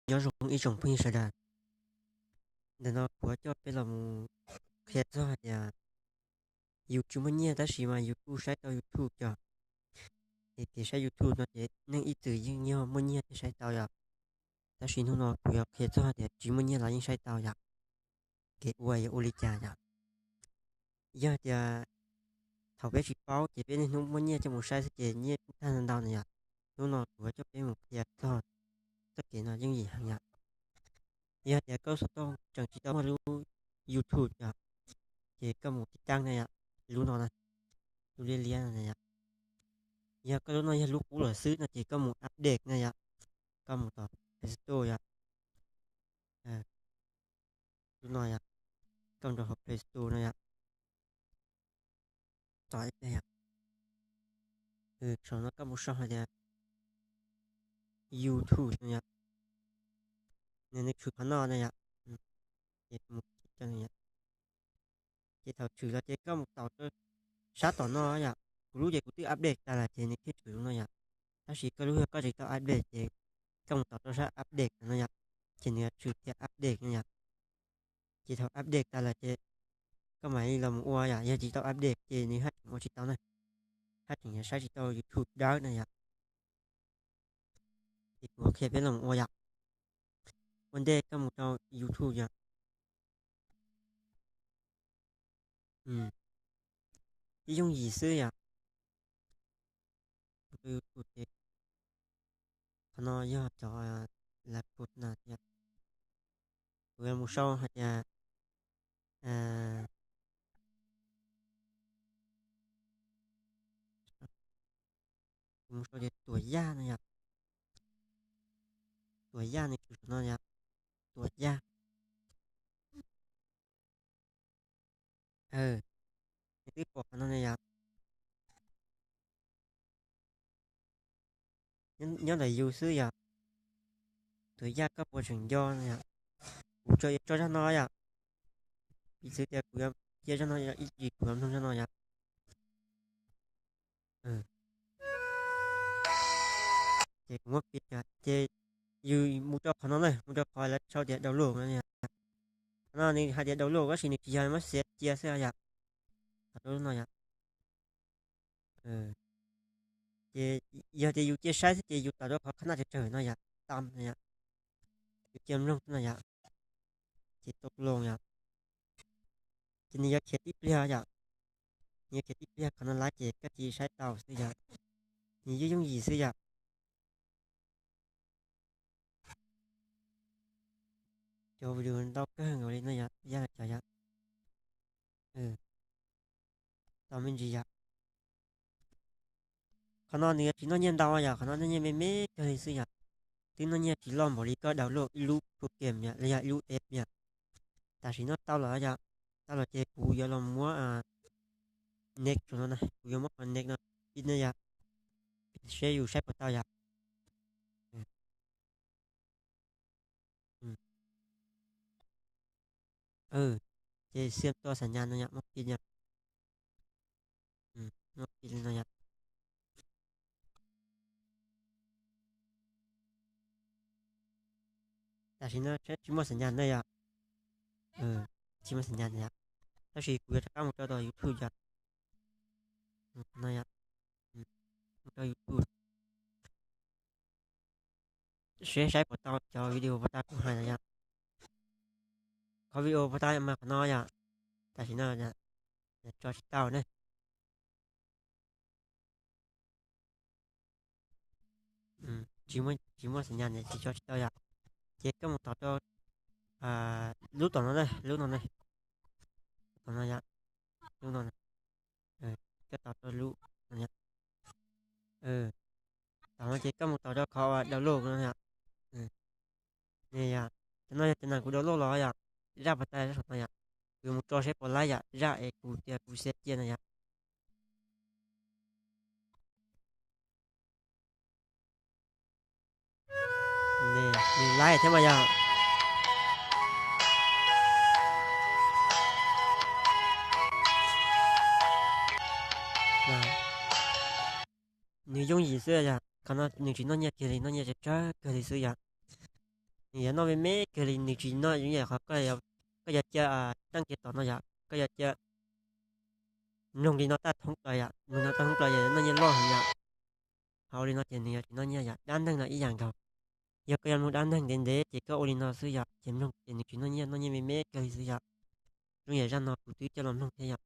Nyob zoo ib tsoom phooj ywg sawv daws, ntawm no kuv yuav coj peb los mus qhia txog hais tias yus tsis muaj nyiaj tab sis mas yus kuj saib tau YouTube cov, es kev saib YouTube no ces neeg ib txwm yeej yog muaj nyiaj thiaj saib tau yom. Tab sis hnub no kuv yuav qhia txog hais tias tsis muaj nyiaj los yeej saib tau yom. Kev ua yuav ua li cas yom. Yog tias thaum peb tsis paub ces peb niaj hnub muab nyiaj coj mus saib xwb ces nyiaj kuj tag ntau na yom. Hnub no kuv yuav coj peb mus qhia txog txoj kev no yooj yim heev yom. Yog tias koj xov tooj tseem tsis tau muaj lub YouTube yom, ces koj mus tib tag na yom, lub no na, lub liab liab no na yom. Yog koj lub no yog lub qub lawm xwb no ces koj mus update na yom, koj mus tom Play Store yom. Lub no yom, koj mus rau hauv Play Store no yom, tom ib pliag yom. Saum no koj mus sau hais tias YouTube no yom, nws nws tshwm qhov no na yom. Ces mus, ces thaum tshwm los ces koj mus taus rau sab tom no yom. Kuv lub ces kuv twb update tas lawm ces nws thiaj tshwm lub no yom. Tab sis koj lub yog koj tsis tau update ces koj mus taus rau sab update no yom, ces nws yuav tshwm tias update no yom. Ces thaum update tas lawm ces koj mam li los mus ua yom. Yog tsis tau update ces nws haj tseem ua tsis tau na, haj tseem yuav saib tsis tau YouTube dawb na yom. Ces kuv qhia peb los mus ua yom. Ua ntej koj mus rau YouTube yom. Ib yooj yim xwb yom. Mus rau YouTube ces qhov no yog cov lab kut na yom. Kuv yuav mus sau hais tias, kuv mus sau tias tuam yaj no yom. Tuam yaj nws tshwm saum no yom. Tuam yaj. Nws twb pom qhov no na yom. Nyob ntawm yus xwb yom. Tuam yaj koj puas tseem nco no yom. Kuv tsuas yuav tso zaj no yom. Piv txwv tias kuv yuav cia zaj no yom, ib chim kuv yuav mloog zaj no yom. Ces kuv muab piv yom, ces yus mus rau qhov no na, mus rau qhov lawv sau tias download no yom. Qhov no nws hais tias download tab sis nws tsis yog, muab xiav cia xwb yom. Thaum rau lub no yom. Ces yog tias yus cia saib xwb ces yus tawm rau qhov qhab naj tsawg tsawg no yom, tam no yom. Yus cia mloog xwb no yom. Ces tau loo yom. Ces nws yuav khiav tib pliag yom. Nws yuav khiav tib pliag qhov no lawm ces koj cia saib tau xwb yom. Nws yooj yooj yim xwb yom. Cov video ntau kawg nkaus li no yom, yaj los cov yom. Tau me ntsis yom. Qhov no nws yuav tsis noj nyiaj ntau yom, qhov no noj nyiaj me me kawg li xwb yom. Twb noj nyiaj tsis loj npaum li koj download ib lub program yom, los yog ib lub app yom. Tam sim no tau lawm yom, tau lawm ces kuv yuav los muab next no na, kuv yuav muab qhov next no pib no yom, seb yus saib puas tau yom. Ces xiam tua xam nyas no yom, muab pib yom. Muab pib li no yom. Tam sim no tsis muaj xam nyas na yom. Tsis muaj xam nyas na yom. Tab sis kuv yuav rov qab mus rau tom YouTube yom. No yom. Mus rau YouTube. Seb saib puas tau cov video puas tau kuv hais no yom. Qhov video puas tau mas qhov no yom. Tam sim no tso tsis tau ne. Tsis muaj xam nyas tsis tso tsis tau yom. Ces koj mus tom rau lub tom no na, lub no na. Tom no yom. Lub no na. Koj tom rau lub no yom. Tom no ces koj mus tom rau qhov download no yom. Yog, cov no yog cov neeg kuv download los yom. Zaj puas tau zaj saum no yom. Kuv yuav mus tso seb puas laib yom, zaj es kuv tias kuv xiav cia no yom. Nws laib thiab mas yog. Nws yooj yim xwb yom, qhov no nws tsis noj nyiaj kiag li, noj nyiaj tsawg tsawg kawg li xwb yom. Nws yuav noj me me kawg li, nws tsis noj zoo yam qhov koj yuav cia dab kiv tom no yom, koj yuav cia mloog li no tag thoob plaws yom, mloog no tag thoob plaws yog noj nyiaj loj heev yom. Ho ua li no ces nws yuav tsis noj nyiaj yom. Dab neeg los ib yam nkaus, yog koj yuav mloog dab neeg ntev ntev ces koj ua li no xwb yom, ces mloog ces nws tsis noj nyiaj, noj nyiaj me me kawg li xwb yom. Zoo yam zaj no kuv twb coj los mloog thiab yom.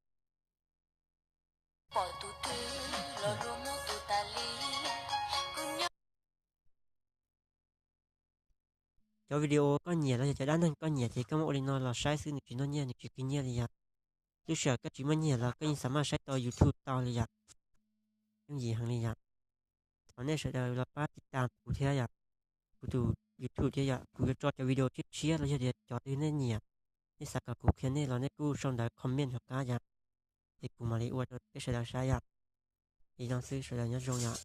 Cov video koj nyiam los yog cov dab neeg koj nyiam ces koj muab ua li no los saib xwb, nws tsis noj nyiaj, nws tsis khwv nyiaj li yom. Lub sij hawm koj tsis muaj nyiaj los koj yeej xav maj saib tau YouTube tau li yom. Yooj yim heev li yom. Thov nej sawv daws los pab tiv tas kuv thiab yom, kuv tus YouTube thiab yom. Kuv yuav tso cov video tshiab tshiab los yog tias cov twg nej nyiam, nej xav kom kuv qhia nej los nej kuj sau ntawv comment hauv qab yom, ces kuv mam li ua rau peb sawv daws saib yom. Li no xwb, sawv daws nyob zoo yom.